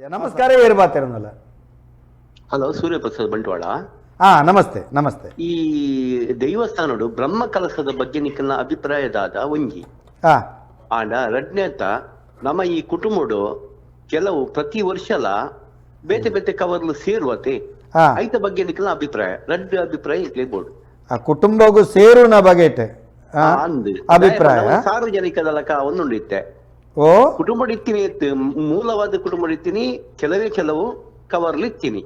ನಮಸ್ಕಾರ, ಏರ್ ಬಾತಿರನಲ್ಲ. ಹಲೋ, ಸೂರ್ಯಪ್ರಸಾದ್ ಬಂಟ್ವಾಳ. ಹಾ, ನಮಸ್ತೆ ನಮಸ್ತೆ. ಈ ದೈವಸ್ಥಾನಡು ಬ್ರಹ್ಮ ಕಲಸದ ಬಗ್ಗೆ ನಿಕ್ಕಲ್ನ ಅಭಿಪ್ರಾಯದಾದ ಒಂಜಿ. ಆಂಡ ರಡ್ನೇತ ನಮ್ಮ ಈ ಕುಟುಂಬಡು ಕೆಲವು ಪ್ರತಿ ವರ್ಷಲ ಬೇತೆ ಬೇತೆ ಕವರ್ಲು ಸೇರುವತೆ, ಐತ ಬಗ್ಗೆ ನಿಕ್ಕಲ್ನ ಅಭಿಪ್ರಾಯ, ರಡ್ಡು ಅಭಿಪ್ರಾಯ ಇರ್ಬೋದು. ಆ ಕುಟುಂಬಗೂ ಸೇರುನ ಬಗೆಟ್ ಅಭಿಪ್ರಾಯ ಸಾರ್ವಜನಿಕದ ಲಕ ಒಂದುಂಡಿತ್ತೆ. ಓ ಕುಟುಂಬ ಇತ್ತೀನಿ, ಮೂಲವಾದ ಕುಟುಂಬ ಇತ್ತೀನಿ, ಕೆಲವೇ ಕೆಲವು ಕವರ್ಲು ಇತ್ತೀನಿ.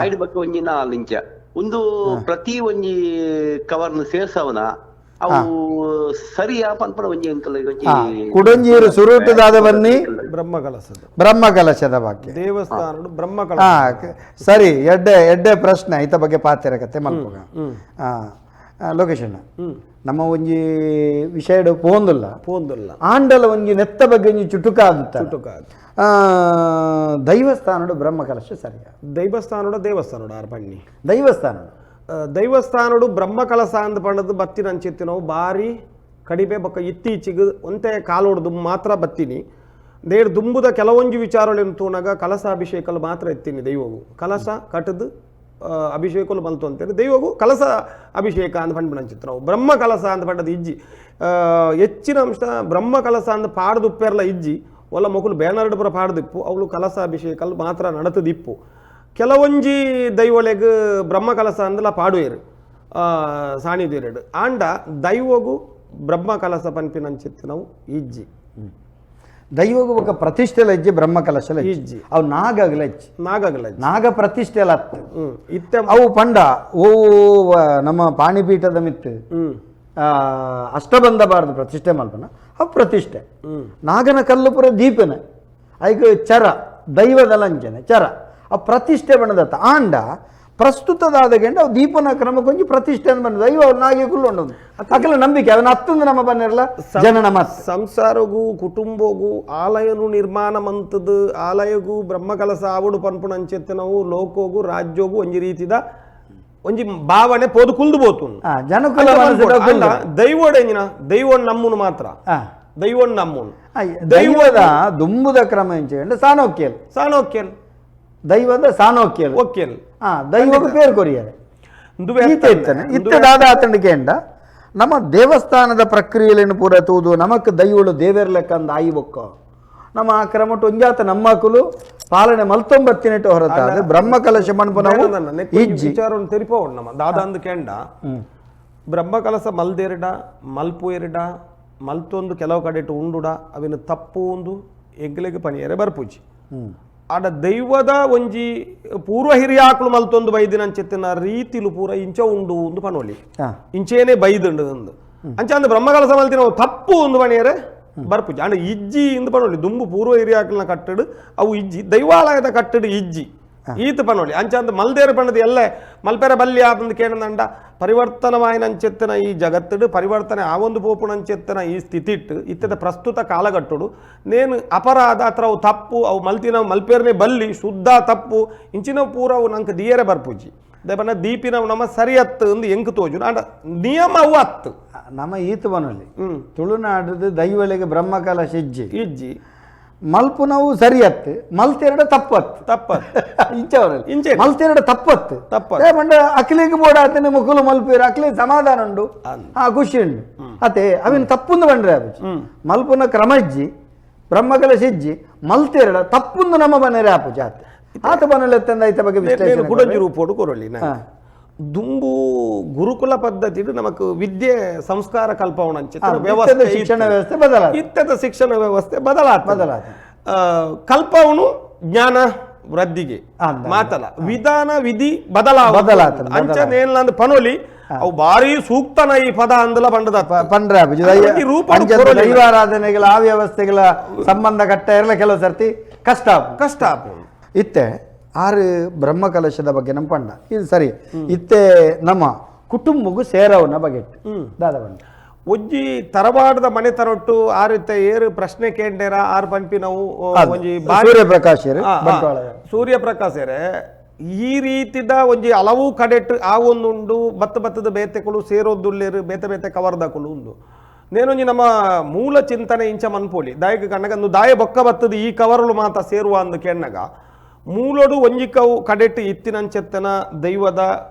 ಐದು ಬಗ್ಗೆ ಒಂಜಿ ನಾಲ್ ಇಂಚ ಒಂದು ಪ್ರತಿ ಒಂಜಿ ಕವರ್ನ ಸೇರ್ಸವನ ಅವು ಸರಿಯಾ ಪನ್ಪನ ಒಂಜಿ ಅಂಕಲ್ ಒಂಜಿ ಕುಡೊಂಜೀರು ಸುರುಟುದಾದ ಬನ್ನಿ ಬ್ರಹ್ಮ ಕಲಸದ ಬ್ರಹ್ಮ ಕಲಶದ ಬಗ್ಗೆ ದೇವಸ್ಥಾನ ಬ್ರಹ್ಮ ಕಲಶ. ಸರಿ, ಎಡ್ಡೆ ಎಡ್ಡೆ ಪ್ರಶ್ನೆ. ಐತ ಬಗ್ಗೆ ಪಾತಿರಕತೆ ಮಲ್ಪುಗ ಲೋಕೇಶಣ್ಣ, ನಮ್ಮ ಒಂಜಿ ವಿಷಯಡು ಪೋಂದುಲ್ಲ ಪೋಂದುಲ್ಲ ಆಂಡಲ ಒಂಜಿ ನೆತ್ತ ಬಗ್ಗೆ ಒಂಜಿ ಚುಟುಕ ಆದುತ್ತ. ಚುಟುಕ ದೈವಸ್ಥಾನಡು ಬ್ರಹ್ಮ ಕಲಶ ಸರಿಯಾ? ದೈವಸ್ಥಾನಡು ದೇವಸ್ಥಾನಡು ಆರ್ ಪಣ್ಣಿ ದೈವಸ್ಥಾನಡು ದೈವಸ್ಥಾನಡು ಬ್ರಹ್ಮ ಕಲಸ ಅಂದ್ ಪಂಡದು ಬತ್ತಿನ ಅಂಚಿತ್ತಿ ನಾವು ಬಾರಿ ಕಡಿಮೆ ಬೊಕ್ಕ ಇತ್ತೀಚೆಗೆ ಒಂತೆ ಕಾಲೋಡ್ದು ಮಾತ್ರ ಬತ್ತೀನಿ. There ದುಂಬುದ ಕೆಲವೊಂಜಿ ವಿಚಾರಗಳನ್ನು ತೂನಗ ಕಲಸಾಭಿಷೇಕಲು ಮಾತ್ರ ಎತ್ತೀನಿ. ದೈವವು ಕಲಸ ಕಟ್ಟದು ಅಭಿಷೇಕಲು ಮಲ್ತು ಅಂತೇಳಿ ದೈವಗೂ ಕಲಸ ಅಭಿಷೇಕ ಅಂದ್ ಪಂಡ್ಬಿಡ ನಾವು. ಬ್ರಹ್ಮ ಕಲಸ ಅಂದ್ ಪಂಡದು ಇಜ್ಜಿ. ಹೆಚ್ಚಿನ ಅಂಶ ಬ್ರಹ್ಮ ಕಲಸ ಅಂದ್ ಪಾಡ್ದುಪ್ಪೆರ್ಲ ಇಜ್ಜಿ. ಒಲ್ಲ ಮೊಕುಲು ಬೇನರ್ಡ್ ಪುರ ಪಾಡ್ದಿಪ್ಪು, ಅವಳು ಕಲಸ ಅಭಿಷೇಕಲ್ ಮಾತ್ರ ನಡತದಿಪ್ಪು. ಕೆಲವೊಂಜಿ ದೈವೊಳೆಗ್ ಬ್ರಹ್ಮ ಕಲಸ ಅಂದಲ ಪಾಡುವೇರು ಸಾಣಿದೇರೆಡು. ಆಂಡ ದೈವಗು ಬ್ರಹ್ಮ ಕಲಸ ಪನ್ಪಿನಂಚಿತ್ತು ನಾವು ಇಜ್ಜಿ. ದೈವಗು ಬೊಕ್ಕ ಪ್ರತಿಷ್ಠೆಲ ಇಜ್ಜಿ, ಬ್ರಹ್ಮ ಕಲಶಲ ಇಜ್ಜಿ. ಅವು ನಾಗಗಲ ಇಜ್ಜಿ. ನಾಗಗಲ ನಾಗ ಪ್ರತಿಷ್ಠೆಲ ಅತ್ತು ಇತ್ತೆ ಅವು ಪಂಡ ಓ ನಮ್ಮ ಪಾಣಿಪೀಠದ ಮಿತ್ತು ಅಷ್ಟಬಂಧ ಬಾರದು ಪ್ರತಿಷ್ಠೆ ಮಲ್ಪನ, ಅವು ಪ್ರತಿಷ್ಠೆ. ನಾಗನ ಕಲ್ಲು ಪುರ ದೀಪನ ಐಕ್ ಚರ ದೈವದ ಲಂಚನೆ ಚರ ಆ ಪ್ರತಿಷ್ಠೆ ಬಣ್ಣದತ್ತ. ಆಂಡ ಪ್ರಸ್ತುತದಾದ ಗೆಂಡ ಅವು ದೀಪನ ಕ್ರಮಕ್ಕೊಂಜಿ ಪ್ರತಿಷ್ಠೆ ಅಂತ ಬಂದ ದೈವ ಅವ್ರು ನಾಗೆ ಕುಲ್ಲುಂಡು ಅಕಲ ನಂಬಿಕೆ ಅವನ ಅತ್ತಂದು ನಮ್ಮ ಬನ್ನಿರಲ್ಲ ಜನನ ಮತ್ ಸಂಸಾರಗೂ ಕುಟುಂಬಗೂ ಆಲಯನು ನಿರ್ಮಾಣ ಮಂತದ್ದು ಆಲಯಗೂ ಬ್ರಹ್ಮಕಲಸ ಆವಡು ಪನ್ಪುಣ ಅಂಚೆತ್ತೆ ನಾವು ಲೋಕೋಗು ರಾಜ್ಯೋಗು ಒಂಜಿ ರೀತಿದ ಒಂಜಿ ಭಾವನೆ ಪೋದು ಕುಲ್ದು ಬೋತು. ಜನಕುಲ ದೈವೋಡೆಂಜಿನ ದೈವೋಡ್ ನಮ್ಮನು ಮಾತ್ರ ದೈವೋಡ್ ನಮ್ಮನು ದೈವದ ದುಂಬುದ ಕ್ರಮ ಎಂಚೆ ಸಾನೋಕ್ಯಲ್ ಸಾನೋಕ್ಯಲ್ ದೈವದ ಸಾನೋಕ್ಯಲ್ ಒಕ್ಯಲ್ ದೈವದ ಪೇರು ಕೊರಿಯರೆ ಇತ್ತನೆ ಇತ್ತೆ ದಾದ ಆತಂಡಿಕೆಂಡ ನಮ್ಮ ದೇವಸ್ಥಾನದ ಪ್ರಕ್ರಿಯೆಯನ್ನು ಪೂರ ತೂದು ನಮಕ್ ದೈವಳು ದೇವೆರ್ಲೆಕ್ಕಂದು ಆಯಿ ಬೊಕ್ಕ ನಮ್ಮ ಆ ಕ್ರಮಟ್ಟು ಒಂಜಾತ ನಮ್ಮಕುಲು ಪಾಲನೆ ಮಲ್ತೊಂಬತ್ತಿನೆಟ್ಟು ಹೊರತಾದ ಬ್ರಹ್ಮ ಕಲಶ ಮನ್ಪುನವು ಇಜ್ಜಿ. ವಿಚಾರವನ್ನು ತೆರಿಪೋಣ ನಮ್ಮ ದಾದ ಅಂದ್ ಕೆಂಡ ಬ್ರಹ್ಮ ಕಲಸ ಮಲ್ದೆರಡ ಮಲ್ಪು ಎರಡ ಮಲ್ತೊಂದು ಕೆಲವು ಕಡೆಟು ಉಂಡುಡ ಅವಿನ ತಪ್ಪು ಒಂದು ಎಂಕ್ಲೆಗ್ ಪನಿಯರೆ ಬರ್ಪುಜಿ. ಆಡ ದೈವದ ಒಂಜಿ ಪೂರ್ವ ಹಿರಿಯಾಕುಲು ಮಲ್ತೊಂದು ಬೈದಿನಂಚೆತ್ತಿನ ರೀತಿಲು ಪೂರ ಇಂಚ ಉಂಡು ಒಂದು ಪನೋಲಿ ಇಂಚೇನೆ ಬೈದುಂಡು ಅಂದು ಅಂಚ ಅಂದ್ ಬ್ರಹ್ಮಕಲಸ ಮಲ್ತಿನ ತಪ್ಪು ಒಂದು ಪಣಿಯರೆ ಬರ್ಪುಜಿ. ಅಂಡ ಇಜ್ಜಿ ಇಂದು ಪನೋಲಿ ದುಂಬು ಪೂರ್ವ ಹಿರಿಯಾಕುಲ್ನ ಕಟ್ಟಡು ಅವು ಇಜ್ಜಿ, ದೈವಾಲಯದ ಕಟ್ಟಡು ಇಜ್ಜಿ ಈತ ಪನೋಲಿ. ಅಂಚ ಅಂದ್ ಮಲ್ದೇರು ಪಣದು ಎಲ್ಲ ಮಲ್ಪೆರ ಬಲ್ಯ ಆತಂದು ಕೇಳಂದಂಡ ಪರಿವರ್ತನವಾಯಿನಂಚೆತ್ತನ ಈ ಜಗತ್ತುಡು ಪರಿವರ್ತನೆ ಆ ಒಂದು ಪೋಪುನಂಚೆತ್ತನ ಈ ಸ್ಥಿತಿಟ್ಟು ಇತ್ತದ ಪ್ರಸ್ತುತ ಕಾಲಗಟ್ಟುಡು ನೇನು ಅಪರಾಧ ಅತ್ರ ಅವು ತಪ್ಪು ಅವು ಮಲ್ತಿನ ಮಲ್ಪೇರ್ನೆ ಬಲ್ಲಿ ಶುದ್ಧ ತಪ್ಪು ಇಂಚಿನ ಪೂರ ಅವು ನಂಗೆ ದಿಯರೆ ಬರ್ಪುಜಿ. ದೇಪನ ದೀಪಿನವು ನಮ್ಮ ಸರಿ ಅತ್ತು ಅಂದು ಎಂಕ್ ತೋಜು ಅಂಡ ನಿಯಮ ಅವು ಅತ್ತು ನಮ್ಮ ಈತ ಬನಲ್ಲಿ ತುಳುನಾಡದ ದೈವಳಿಗೆ ಬ್ರಹ್ಮಕಲಶ ಇಜ್ಜಿ ಇಜ್ಜಿ ಮಲ್ಪುನವು ಸರಿ ಅತ್ತು ಮಲ್ತೆರಡ ತಪ್ಪತ್ತು ತಪ್ಪತ್ತು ಇಂಚವರಲ್ಲಿ ಇಂಚೆ ಮಲ್ತೆರಡ ತಪ್ಪತ್ತು ತಪ್ಪತ್ತು ಮಂಡ ಅಕ್ಲಿಗೆ ಬೋಡ ಆತನೆ ಮುಕುಲು ಮಲ್ಪೇರು ಅಕ್ಲಿ ಸಮಾಧಾನ ಉಂಡು ಆ ಖುಷಿ ಉಂಡು ಅತೆ ಅವಿನ ತಪ್ಪುಂದು ಬಂಡ್ರೆ ಆಪುಜಿ. ಮಲ್ಪುನ ಕ್ರಮ ಇಜ್ಜಿ ಬ್ರಹ್ಮಕಲಶ ಇಜ್ಜಿ ಮಲ್ತೆರಡ ತಪ್ಪುಂದು ನಮ್ಮ ಬನ್ನೆರೆ ಆಪುಜಿ ಆತ ಆತ ಬನ್ನಲೆತ್ತಂದ ಐತ ಬಗ್ಗೆ ವಿಶ್ಲೇಷಣೆ ಕುಡಂಜಿ ರೂಪೋಡು ಕೊರೊಳ್ಳಿ ದುಂಬು ಗುರುಕುಲ ಪದ್ಧತಿ ನಮಕ್ ವಿದ್ಯೆ ಸಂಸ್ಕಾರ ಕಲ್ಪವಣ ವ್ಯವಸ್ಥೆ ಶಿಕ್ಷಣ ವ್ಯವಸ್ಥೆ ಬದಲಾದ ಇತ್ತದ ಶಿಕ್ಷಣ ವ್ಯವಸ್ಥೆ ಬದಲಾದ ಬದಲಾದ ಕಲ್ಪವನು ಜ್ಞಾನ ವೃದ್ಧಿಗೆ ಮಾತಲ್ಲ ವಿಧಾನ ವಿಧಿ ಬದಲಾವ ಬದಲಾತ ಅಂಚನೇನ್ಲಂದ್ ಪನೋಲಿ ಅವು ಭಾರಿ ಸೂಕ್ತನ ಈ ಪದ ಅಂದಲ ಪಂಡದ ಪಂಡ್ರೆ ದೈವಾರಾಧನೆಗಳ ಆ ವ್ಯವಸ್ಥೆಗಳ ಸಂಬಂಧ ಕಟ್ಟ ಇರಲ್ಲ ಕೆಲವು ಸರ್ತಿ ಕಷ್ಟ ಕಷ್ಟ. ಇತ್ತೆ ಆರು ಬ್ರಹ್ಮಕಲಶದ ಬಗ್ಗೆ ನಮ್ಮ ಪಂಡ ಇದು ಸರಿ. ಇತ್ತೆ ನಮ್ಮ ಕುಟುಂಬಗೂ ಸೇರವನ ಬಗ್ಗೆ ದಾದ ಬಂಡ ಒಂಜಿ ತರವಾಡದ ಮನೆ ತರೊಟ್ಟು ಆರಿತ್ತ ಏರು ಪ್ರಶ್ನೆ ಕೇಂಡೇರ ಆರು ಪಂಪಿ ನಾವು ಒಂಜಿ ಸೂರ್ಯಪ್ರಕಾಶ್ ಸೂರ್ಯಪ್ರಕಾಶ್ ಈ ರೀತಿದ ಒಂಜಿ ಹಲವು ಕಡೆಟ್ ಆ ಒಂದುಂಡು ಬತ್ತ ಬತ್ತದ ಬೇತೆಕುಲು ಸೇರೋದುಲ್ಲೇರು ಬೇತೆ ಬೇತೆ ಕವರ್ದಕುಲು ಉಂಡು. ನೇನೊಂಜಿ ನಮ್ಮ ಮೂಲ ಚಿಂತನೆ ಇಂಚ ಮನ್ಪೋಲಿ ದಾಯಕ ಕಣ್ಣಗ ದಾಯ ಬೊಕ್ಕ ಬತ್ತದ ಈ ಕವರಲು ಮಾತ ಸೇರುವ ಅಂದು ಕೆಣ್ಣಗ ಮೂಲೊಡು ಒಂಜಿಕವು ಕಡೆಟ್ ಇತ್ತಿನಂಚೆತ್ತನ ದೈವದ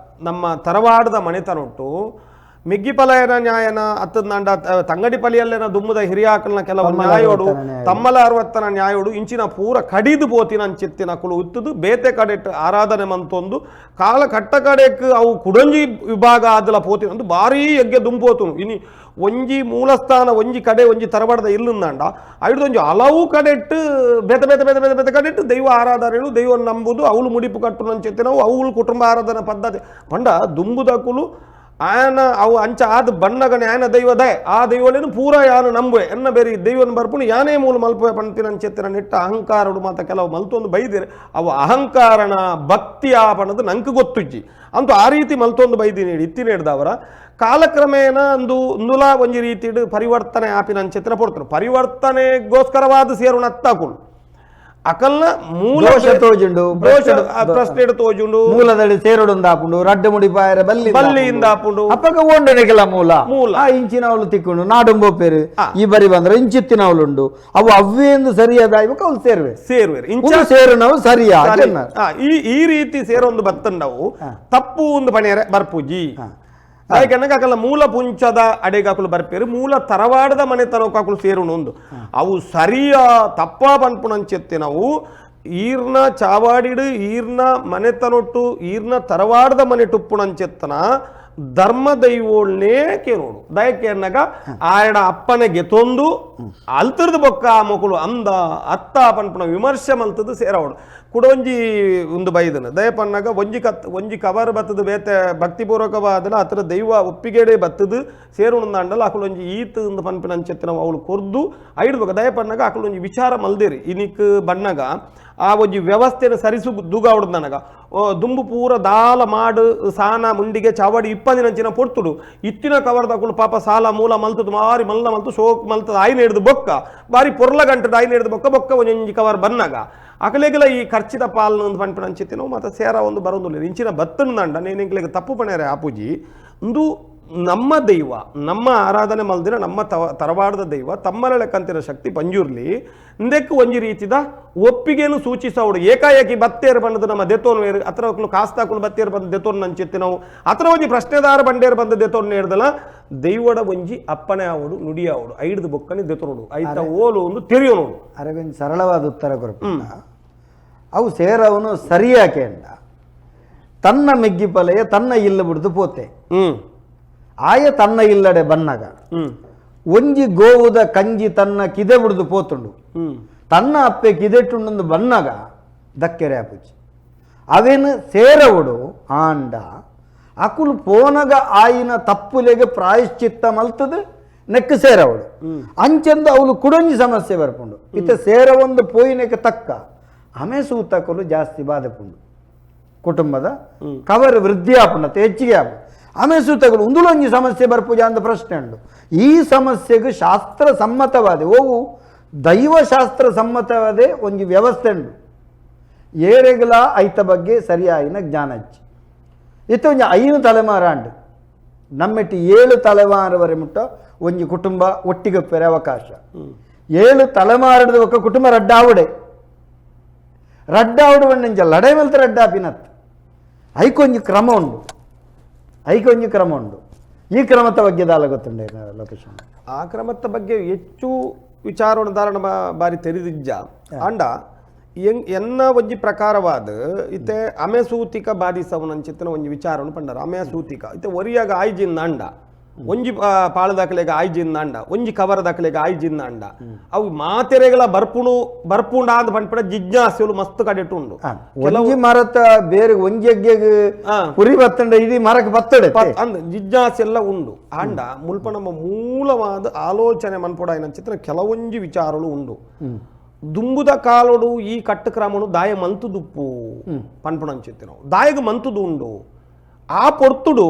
ನಮ್ಮ ತರವಾಡದ ಮನೆತನೊಟ್ಟು ಮೆಗ್ಗಿಪಲಯನ ನ್ಯಾಯನ ಅತ್ತಂಡ ತಂಗಡಿ ಪಲಿಯಲ್ಲೇನ ದುಮ್ಮದ ಹಿರಿಯಾಕಲ್ನ ಕೆಲವು ನ್ಯಾಯೋಡು ತಮ್ಮಲ ಅರವತ್ತನ ನ್ಯಾಯೋಡು ಇಂಚಿನ ಪೂರ ಕಡಿದು ಪೋತಿನ ಅಂಚೆತ್ತಿನ ಕುಳು ಉತ್ತದು ಬೇತೆ ಕಡೆಟ್ ಆರಾಧನೆ ಮಂತೊಂದು ಕಾಲ ಕಟ್ಟ ಕಡೆಕ್ ಅವು ಕುಡಂಜಿ ವಿಭಾಗ ಆದಲ ಪೋತಿನ ಒಂದು ಭಾರೀ ಯಜ್ಞ ದುಂಪೋತುನು. ಇನಿ ಒಂಜಿ ಮೂಲಸ್ಥಾನ ಒಂಜಿ ಕಡೆ ಒಂಜಿ ತರವಾಡದ ಇಲ್ಲಂದಾಂಡ ಐಡ್ದೊಂಜಿ ಹಲವು ಕಡೆಟ್ಟು ಬೇತೆ ಬೇತೆ ಬೇತೆ ಬೇತೆ ಬೇತೆ ಕಡೆಟ್ಟು ದೈವ ಆರಾಧನೆಗಳು ದೈವ ನಂಬುದು ಅವಳು ಮುಡಿಪು ಕಟ್ಟು ನಂಚೆತ್ತಿನವು ಅವಳು ಕುಟುಂಬ ಆರಾಧನೆ ಪದ್ಧತಿ ಪಂಡ ದುಂಬುದಕುಲು ಆಯನ ಅವು ಅಂಚ ಆದ ಬಣ್ಣಗನೆ ಆಯನ ದೈವದೇ ಆ ದೈವಲೇನು ಪೂರ ಯಾನು ನಂಬುವೆ ಎನ್ನ ಬೇರೆ ದೈವನ ಬರ್ಪುನು ಯಾನೇ ಮೂಲ ಮಲ್ಪುವೆ ಪಂತಿನ ಅಂಚೆತ್ತಿನ ನೆಟ್ಟ ಅಹಂಕಾರಡು ಮಾತ ಕೆಲವು ಮಲ್ತೊಂದು ಬೈದಿರೆ ಅವು ಅಹಂಕಾರಣ ಭಕ್ತಿ ಆ ಪಣದು ನಂಗೆ ಗೊತ್ತುಜ್ಜಿ ಅಂತೂ ಆ ರೀತಿ ಮಲ್ತೊಂದು ಬೈದಿ ನೀಡಿ ಇತ್ತಿನ ಹಿಡ್ದವರ ಕಾಲಕ್ರಮೇಣ ಅಂದು ನುಲ ಒಂಜಿ ರೀತಿಡು ಪರಿವರ್ತನೆ ಆಪಿನ ಅಂಚೆತ್ತಿನ ಪೊಡ್ತರು ಪರಿವರ್ತನೆಗೋಸ್ಕರವಾದ ಸೇರುಣ ಅತ್ತಾಕುಲು ಅಕಲ್ನ ಮೂಲ ತೋಜುಂಡು ಪ್ರಶ್ನೆ ತೋಜುಂಡು ಮೂಲದಲ್ಲಿ ಸೇರುಡುಂದಾಪುಂಡು ರಡ್ಡು ಮುಡಿಪಾಯರ ಬಲ್ಲಿ ಬಲ್ಲಿಯಿಂದ ಆಪುಂಡು ಅಪ್ಪಗ ಓಂಡನೆಗೆಲ್ಲ ಮೂಲ ಮೂಲ ಆ ಇಂಚಿನವಳು ತಿಕ್ಕೊಂಡು ನಾಡುಂಬೋಪೇರು ಈ ಬರಿ ಬಂದ್ರೆ ಇಂಚಿತ್ತಿನವಳುಂಡು ಅವು ಅವ್ವೇಂದು ಸರಿಯಾದ ಆಯ್ಬೇಕು ಅವಳು ಸೇರುವೆ ಸೇರುವೆರು ಇಂಚ ಸೇರುನವು ಸರಿಯಾ ಈ ಈ ರೀತಿ ಸೇರೊಂದು ಬತ್ತಂಡವು ತಪ್ಪು ಒಂದು ಪಣಿಯರೆ ಬರ್ಪೂಜಿ ಅದಕ್ಕೆ ಅಕಲ ಮೂಲ ಪುಂಚದ ಅಡೆಗಾಕುಲು ಬರ್ಪೇರು ಮೂಲ ತರವಾಡದ ಮನೆತನಕಾಕುಲು ಸೇರುನು ಒಂದು ಅವು ಸರಿಯ ತಪ್ಪ ಪನ್ಪುಣಂಚೆತ್ತಿನವು ಈರ್ನ ಚಾವಾಡಿಡು ಈರ್ನ ಮನೆತನೊಟ್ಟು ಈರ್ನ ತರವಾಡದ ಮನೆ ಟುಪ್ಪುಣಂಚೆತ್ತನ ಧರ್ಮ ದೈವೋಳ್ನೇ ಕೇನೋಡು ದಯಕ್ಕೆ ಆಯಡ ಅಪ್ಪನೆ ಗೆತೊಂದು ಅಲ್ತರದ ಬೊಕ್ಕ ಆ ಮಕ್ಕಳು ಅಂದ ಅತ್ತ ಪನ್ಪುಣ ವಿಮರ್ಶೆ ಮಲ್ತದ್ದು ಸೇರವಡು ಕುಡೊಂಜಿ ಒಂದು ಬೈದನ ದಯಪನ್ನಾಗ ಒಂಜಿ ಕತ್ ಒಂಜಿ ಕವರ್ ಬತ್ತದು ಬೇತೆ ಭಕ್ತಿಪೂರ್ವಕವಾದನ ಅತ್ರ ದೈವ ಒಪ್ಪಿಗೆಡೆ ಬತ್ತದು ಸೇರುಣಂದಾಂಡಲ ಅಕಲೊಂಜಿ ಈತ್ ಒಂದು ಪನ್ಪಿನ ಅಂಚೆತ್ತಿನ ಅವಳು ಕೊರ್ದು ಐಡ್ಬೇಕು ದಯಪನ್ನಾಗ ಅಕಲೊಂಜಿ ವಿಚಾರ ಮಲ್ದೇರಿ ಇನಿಕ್ ಬಣ್ಣಗ ಆ ಒಂಜಿ ವ್ಯವಸ್ಥೆನ ಸರಿಸು ದುಗಾವಡ್ದು ನನಗ ದುಂಬು ಪೂರ ದಾಲ ಮಾಡು ಸಾನ ಮುಂಡಿಗೆ ಚಾವಡಿ ಇಪ್ಪದಿನಂಚಿನ ಪೊರ್ತುಡು ಇತ್ತಿನ ಕವರ್ದಕುಲು ಪಾಪ ಸಾಲ ಮೂಲ ಮಲ್ತದು ಮಾರಿ ಮಲ್ಲ ಮಲ್ತು ಶೋಕ್ ಮಲ್ತದ ಆಯ್ನ ಹಿಡ್ದು ಬೊಕ್ಕ ಬಾರಿ ಪೊರ್ಲ ಗಂಟದ ಆಯ್ನ ಹಿಡ್ದು ಬೊಕ್ಕ ಬೊಕ್ಕ ಒಂಜೊಂಜಿ ಕವರ್ ಬನ್ನಾಗ ಅಕಲೆಗೆಲ್ಲ ಈ ಖರ್ಚಿದ ಪಾಲ್ನ ಒಂದು ಪನ್ಪಿನ ಅಂಚಿತ್ತಿನವು ಮತ್ತು ಸೇರ ಒಂದು ಬರೋದಿಲ್ಲ ಇಂಚಿನ ಬತ್ತನ ನೇನೆಂಕ್ಲೆಗೆ ತಪ್ಪು ಪಣೇರೆ ಆಪೂಜಿ ಒಂದು ನಮ್ಮ ದೈವ ನಮ್ಮ ಆರಾಧನೆ ಮಲ್ದಿನ ನಮ್ಮ ತರವಾಡದ ದೈವ ತಮ್ಮಲೆಕ್ಕಂತಿರೋ ಶಕ್ತಿ ಪಂಜುರ್ಲಿ ಇಂದಕ್ಕೆ ಒಂಜಿ ರೀತಿದ ಒಪ್ಪಿಗೆನು ಸೂಚಿಸವಡು ಏಕಾಏಕಿ ಬತ್ತೇರು ಬಂದದ್ದು ನಮ್ಮ ದೆತೋನ್ ವೇರು ಅತ್ರ ಕಾಸ್ತಾಕುಲು ಬತ್ತೇರು ಬಂದು ದೆತೋನ್ ನಂಚಿತ್ತಿ ನಾವು ಅತ್ರ ಒಂಜಿ ಪ್ರಶ್ನೆದಾರ ಬಂಡೇರು ಬಂದು ದೆತೋನ್ ನೇರ್ದಲ ದೈವಡ ಒಂಜಿ ಅಪ್ಪಣೆ ಆವಡು ನುಡಿ ಆವಡು ಐಡ್ದು ಬೊಕ್ಕನೆ ದೆತೋನುಡು ಐತ ಓಲು ಒಂದು ತೆರೆಯೋನುಡು. ಅರೆ ಸರಳವಾದ ಉತ್ತರ ಕೊರಪು ಅವು ಸೇರವನು ಸರಿಯಾಕೆ ಅಂಡ ತನ್ನ ಮೆಗ್ಗಿ ಪಲೆಯ ತನ್ನ ಇಲ್ಲ ಬಿಡ್ದು ಪೋತೆ ಆಯ ತನ್ನ ಇಲ್ಲಡೆ ಬನ್ನಗ ಒಂಜಿ ಗೋವುದ ಕಂಜಿ ತನ್ನ ಕಿದೆ ಬಿಡ್ದು ಪೋತುಂಡು ತನ್ನ ಅಪ್ಪೆ ಕಿದೆಟ್ಟುಂಡು ಬನ್ನಗ ದಕ್ಕೆರೆ ಆಪುಜಿ ಅವೇನು ಸೇರವುಡು ಆಂಡ ಅಕುಲು ಪೋನಗ ಆಯಿನ ತಪ್ಪುಲೆಗೆ ಪ್ರಾಯಶ್ಚಿತ್ತ ಮಲ್ತದು ನೆಕ್ಕು ಸೇರವಡು ಅಂಚಂದು ಅವಳು ಕುಡೊಂಜಿ ಸಮಸ್ಯೆ ಬರ್ಪುಂಡು ಇತ್ತ ಸೇರವೊಂದು ಪೋಯಿನೆಕ್ಕೆ ತಕ್ಕ ಅಮೆ ಸೂತಕಲು ಜಾಸ್ತಿ ಬಾಧೆಪುಂಡು ಕುಟುಂಬದ ಕವರ್ ವೃದ್ಧಿ ಆಪುಂಡತ್ತೆ ಹೆಚ್ಚಿಗೆ ಆಪು ಆಮೇಲೆ ಸೂತಕಲು ಉಂದುಲೊಂಜಿ ಸಮಸ್ಯೆ ಬರ್ಪುಜ ಅಂತ ಪ್ರಶ್ನೆ ಉಂಡು. ಈ ಸಮಸ್ಯೆಗೆ ಶಾಸ್ತ್ರ ಸಮ್ಮತವಾದ ಓವು ದೈವಶಾಸ್ತ್ರ ಸಮ್ಮತವಾದ ಒಂಜಿ ವ್ಯವಸ್ಥೆ ಉಂಡು ಏರೆಗಲ ಐತ ಬಗ್ಗೆ ಸರಿಯಾಯಿನ ಜ್ಞಾನ ಹಚ್ಚಿ ಇತ್ತ ಒಂಜಿ 5 ತಲೆಮಾರಾಂಡು ನಮ್ಮೆಟ್ಟಿ 7 ತಲೆಮಾರವರೆ ಮುಟ್ಟ ಒಂಜಿ ಕುಟುಂಬ ಒಟ್ಟಿಗೆ ಪೆರೆ ಅವಕಾಶ 7 ತಲೆಮಾರದ ಒಕ್ಕ ಕುಟುಂಬ ರಡ್ಡಾವುಡೆ ರಡ್ಡಾವುಡು ಬಣ್ಣಂಚ ಲಡೈ ಮಲ್ತ ರಡ್ಡಾಪಿನತ್ ಐಕೊಂಜಿ ಕ್ರಮ ಉಂಡು ಐಕೊಂಜಿ ಕ್ರಮ ಉಂಡು. ಈ ಕ್ರಮದ ಬಗ್ಗೆ ದಾಲ ಗೊತ್ತುಂಡೆ ಲೋಕೇಶ್? ಆ ಕ್ರಮದ ಬಗ್ಗೆ ಹೆಚ್ಚು ವಿಚಾರವನ್ನು ಧಾರಣ ಬಾರಿ ತೆರಿದಿಜ್ಜ ಅಂಡ ಎನ್ನ ಒಂಜಿ ಪ್ರಕಾರವಾದ ಇತ್ತೆ ಅಮೆ ಸೂತಿಕ ಬಾಧಿಸವನಂಚಿತ್ತನ ಒಂಜಿ ವಿಚಾರವನ್ನು ಪಂಡರ ಅಮೆ ಸೂತಿಕ ಇತ್ತೆ ಒರಿಯಾಗ ಆಯ್ಜಿನ್ ಅಂಡ ಒಂಜಿ ಪಾಳದಾಕಲೆಗ ಆಯ್ಜಿನ್ ಅಂಡ ಒಂಜಿ ಕವರ ದಾಖಲೆಗ ಆಯ್ಜಿನ್ ಅಂಡ ಅವು ಮಾತೆರೆಗಳ ಬರ್ಪುಣು ಬರ್ಪುಂಡ ಅಂದ್ ಪಂಡ್ಪಡ ಜಿಜ್ಞಾಸೆಲು ಮಸ್ತ್ ಕಡೆಟು ಉಂಡು. ಒಂಜಿ ಮರತ ಬೇರೆ ಒಂಜಿ ಅಗ್ಗೆಗ್ ಪುರಿ ಬತ್ತಂಡ ಇಡೀ ಮರಕ್ಕೆ ಬತ್ತಡೆ ಅಂದ್ ಜಿಜ್ಞಾಸೆ ಎಲ್ಲ ಉಂಡು. ಅಂಡ ಮುಲ್ಪ ನಮ್ಮ ಮೂಲವಾದ ಆಲೋಚನೆ ಮನ್ಪೊಡ ಚಿತ್ರ ಕೆಲವೊಂಜಿ ವಿಚಾರಗಳು ಉಂಡು. ದುಂಬುದ ಕಾಲೋಡು ಈ ಕಟ್ಟು ಕ್ರಮನು ದಾಯ ಮಂತುದುಪ್ಪು ಪನ್ಪುಣಂಚಿತ್ತಿನವು ದಾಯಗ ಮಂತುದು ಉಂಡು ಆ ಪೊರ್ತುಡು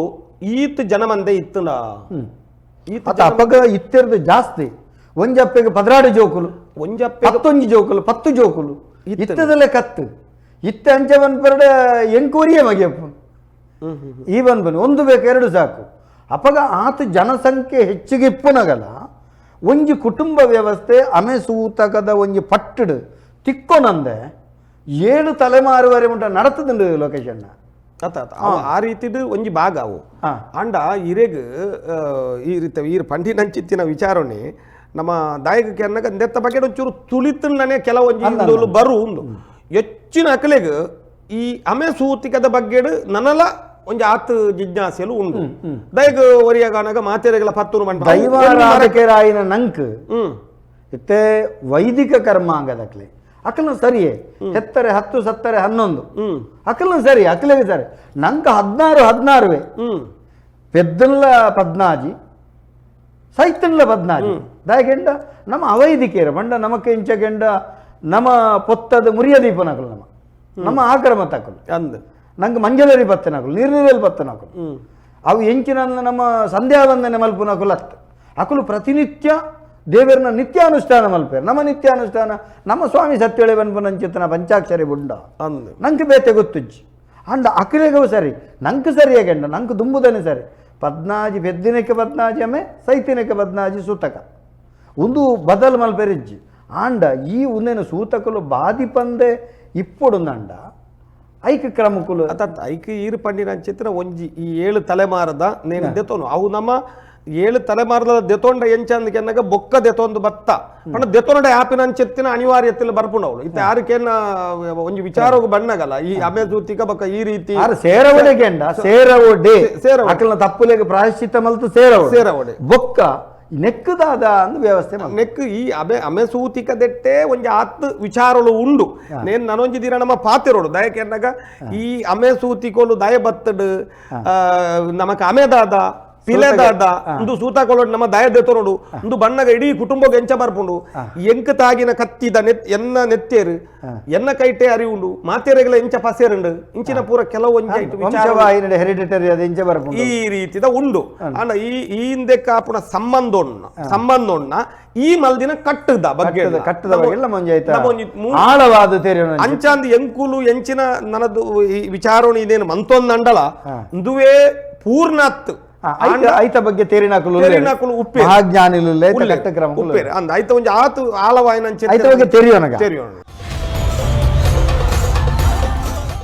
ಈತ್ ಜನಮಂದೆ ಇತ್ತುಂಡ ಈತ ಅಪ್ಪಗ ಇತ್ತಿರ್ದು ಜಾಸ್ತಿ ಒಂಜಪ್ಪೆಗೆ 12 ಜೋಕುಲು ಒಂಜಪ್ಪೆ 11 ಜೋಕುಲು 10 ಜೋಕುಲು ಇತ್ತದಲ್ಲೇ ಕತ್ತು ಇತ್ತ ಅಂಚೆ ಬನ್ಪರಡ ಎಂಕೂರಿಯೇ ಮಗಿಯಪ್ಪ ಈ ಬನ್ಬನ್ ಒಂದು ಬೇಕು 2 ಸಾಕು. ಅಪ್ಪಗ ಆತ ಜನಸಂಖ್ಯೆ ಹೆಚ್ಚಿಗೆ ಇಪ್ಪುನಗಲ ಒಂಜಿ ಕುಟುಂಬ ವ್ಯವಸ್ಥೆ ಅಮೆ ಸೂತಕದ ಒಂಜಿ ಪಟ್ಟಡು ತಿಕ್ಕೊನಂದೆ 7 ತಲೆಮಾರುವರೆ ಮುಟ್ಟ ನಡತದುಂಡು ಲೋಕೇಶ್ ಅಣ್ಣ. ಅತ್ತ ಆ ರೀತಿದು ಒಂಜಿ ಭಾಗ ಅವು. ಆಂಡ ಇರೆಗ್ ಈ ರೀತಿ ಈರ್ ಪಂಡಿನಂಚಿತ್ತಿನ ವಿಚಾರಣೆ ನಮ್ಮ ದಾಯಕ ಕೆನ್ನಗ ದೆತ್ತ ಬಗ್ಗೆ ಒಂಚೂರು ತುಳಿತಣ್ಣನೆ ಕೆಲವೊಂಜಿ ಇಂದೋಲು ಬರು ಉಂದು ಹೆಚ್ಚಿನ ಅಕಲೆಗ್ ಈ ಅಮೆ ಸೂತಿಕದ ಬಗ್ಗೆಡ್ ನನಲ ಒಂಜಿ ಆತ್ ಜಿಜ್ಞಾಸೆಲು ಉಂಡು. ದಯಗ್ ಒರಿಯಗಾನಗ ಮಾತೆರೆಗಳ ಪತ್ತುನು ಮಂಡ ದೈವಾರಾಧಕರಾಯಿನ ನಂಕ್ ಇತ್ತೆ ವೈದಿಕ ಕರ್ಮಾಂಗದಕ್ಲೆ ಅಕಲ್ನ ಸರಿಯೇ ಹೆತ್ತರೆ 10 ಸತ್ತರೆ 11 ಅಕಲ್ನ ಸರಿ ಅಕಲೆಗೆ ಸರಿ ನಂಕ 16 16 ಪೆದ್ದನ್ಲ 14 ಸೈತನ್ಲ 14 ದಾಯಕೆಂಡ ನಮ್ಮ ಅವೈದಿಕೇರ ಪಂಡ ನಮಕ್ ಇಂಚಗೆಂಡ ನಮ್ಮ ಪೊತ್ತದ ಮುರಿಯ ದೀಪನಕಲು ನಮ್ಮ ನಮ್ಮ ಆಕ್ರಮ ತಕಲು ಅಂದ್ ನಂಗೆ ಮಂಜಲರಿ ಪತ್ತನಕಲು ನೀರ್ನೀರಲ್ಲಿ ಪತ್ತನಕಲು ಅವು ಎಂಚಿನ ನಮ್ಮ ಸಂಧ್ಯಾ ವಂದನೆ ಮಲ್ಪುನಕುಲು ಅತ್ತು ಅಕಲು ಪ್ರತಿನಿತ್ಯ ದೇವರನ್ನ ನಿತ್ಯಾನುಷ್ಠಾನ ಮಲ್ಪೇರು. ನಮ್ಮ ನಿತ್ಯಾನುಷ್ಠಾನ ನಮ್ಮ ಸ್ವಾಮಿ ಸತ್ಯಳೆ ಬನ್ಪುನಂಚಿತನ ಪಂಚಾಕ್ಷರಿ ಬುಂಡ ನಂಗೆ ಬೇತೆ ಗೊತ್ತುಜ್ಜಿ ಅಂಡ ಅಕಲೆಗವು ಸರಿ ನಂಗೆ ಸರಿಯಾಗೆಂಡ ನಂಗೆ ದುಂಬುದನೆ ಸರಿ 14 ಪೆದ್ದಿನಕ್ಕೆ 14 ಅಮೆ ಸೈತಿನಕ್ಕೆ 14 ಸೂತಕ ಒಂದು ಬದಲು ಮಲ್ಪೆರಿಜ್ಜಿ. ಆಂಡ ಈ ಒಂದೇನು ಸೂತಕಲು ಬಾದಿಪಂದೆ ಇಪ್ಪೊಡುಂದಂಡ ಐಕ ಕ್ರಮಕುಲು ಅತ್ತ ಐಕ ಈರು ಪಂಡಿನ ಚಿತ್ರ ಒಂಜಿ ಈ 7 ತಲೆಮಾರದ ನೇನು ದೆತೋನು ಅವು ನಮ್ಮ 7 ತಲೆಮಾರದ ದೆತೊಂಡ ಎಂಚಂದ ಕೆನ್ನಗ ಬೊಕ್ಕ ದೆತೊಂದು ಬತ್ತ ಪಂಡ ದೆತೊಂಡ ಆಪಿನ ಅಂಚೆತ್ತಿನ ಅನಿವಾರ್ಯತೆಲ್ಲ ಬರ್ಪುಂಡವಳು ಇತ್ತೆ ಯಾರಿಕೇನ ಒಂಜಿ ವಿಚಾರವು ಬಣ್ಣಗಲ್ಲ ಈ ಅಮೆ ಸೂತಿಕ ಬೊಕ್ಕ ಈ ರೀತಿ ಸೇರವಡೆ ಕೆಂಡ ಸೇರವಡೆ ಅಕಲ್ನ ತಪ್ಪುಲೆಗೆ ಪ್ರಾಯಶ್ಚಿತ್ತ ಮಲ್ತು ಸೇರವಡೆ ಸೇರವಡೆ ಬೊಕ್ಕ ನೆಕ್ಕದಾದ ಅಂದ್ ವ್ಯವಸ್ಥೆ ನೆಕ್ ಈ ಅಬೆ ಅಮೆಸೂತಿಕ ದೆಟ್ಟೆ ಒಂಜಿ ಆತ್ ವಿಚಾರಲು ಉಂಡು. ನೇನ್ ನನೊಂಜಿ ದಿನ ನಮ್ಮ ಪಾತಿರೋಡು ದಯಕೆನ್ನಗ ಈ ಅಮೆಸೂತಿಕೋಲು ದಯ ಬತ್ತಡು ನಮಕ್ ಅಮೆದಾದ ಪಿಲೆದಾದ ಒಂದು ಸೂತಕೊಳ್ಳೋಡು ನಮ್ಮ ದಯ ದೆತೊನೋಡು ಒಂದು ಬಣ್ಣಗ ಇಡೀ ಕುಟುಂಬಕ್ಕೆ ಎಂಚ ಬರ್ಪುಂಡು ಎಂಕ ತಾಗಿನ ಕತ್ತಿದ ಎನ್ನ ನೆತ್ತೇರು ಎನ್ನ ಕೈಟೆ ಅರಿವುಂಡು ಮಾತೆರೆಗಳ ಎಂಚ ಪಸೇರುಂಡು ಇಂಚಿನ ಪೂರ ಕೆಲವು ಒಂಜಿ ಹೆರಿಡಿಟರಿ ಅದು ಎಂಚ ಬರ್ಪುಂಡು ಈ ರೀತಿದ ಉಂಡು. ಅಂಡ ಈ ಹಿಂದೆ ಕಾಪುನ ಸಂಬಂಧೊಣ್ಣ ಈ ಮಲ್ದಿನ ಕಟ್ಟದ ಬಗ್ಗೆ ಕಟ್ಟದ ಬಗ್ಗೆ ಆಳವಾದ ಅಂಚಾಂದ್ ಎಂಕುಲು ಎಂಚಿನ ನನದು ಈ ವಿಚಾರಣೆ ಇದೇನು ಮಂತೊಂದಂಡಲ ಇಂದುವೇ ಪೂರ್ಣಾತ್ ಐತ ಬಗ್ಗೆ ತೇರಿನಾಕುಲು ಉಪ್ಪೆ ಮಹಾಜ್ಞಾನಿಲು ಉಪ್ಪೇರು ಅಂದ ಐತ ಒಂಜಿ ಆತು ಆಳವಾಯಿನ ಐತ ಬಗ್ಗೆ ತೆರಿಯೋಣ ತೆರಿಯೋಣ.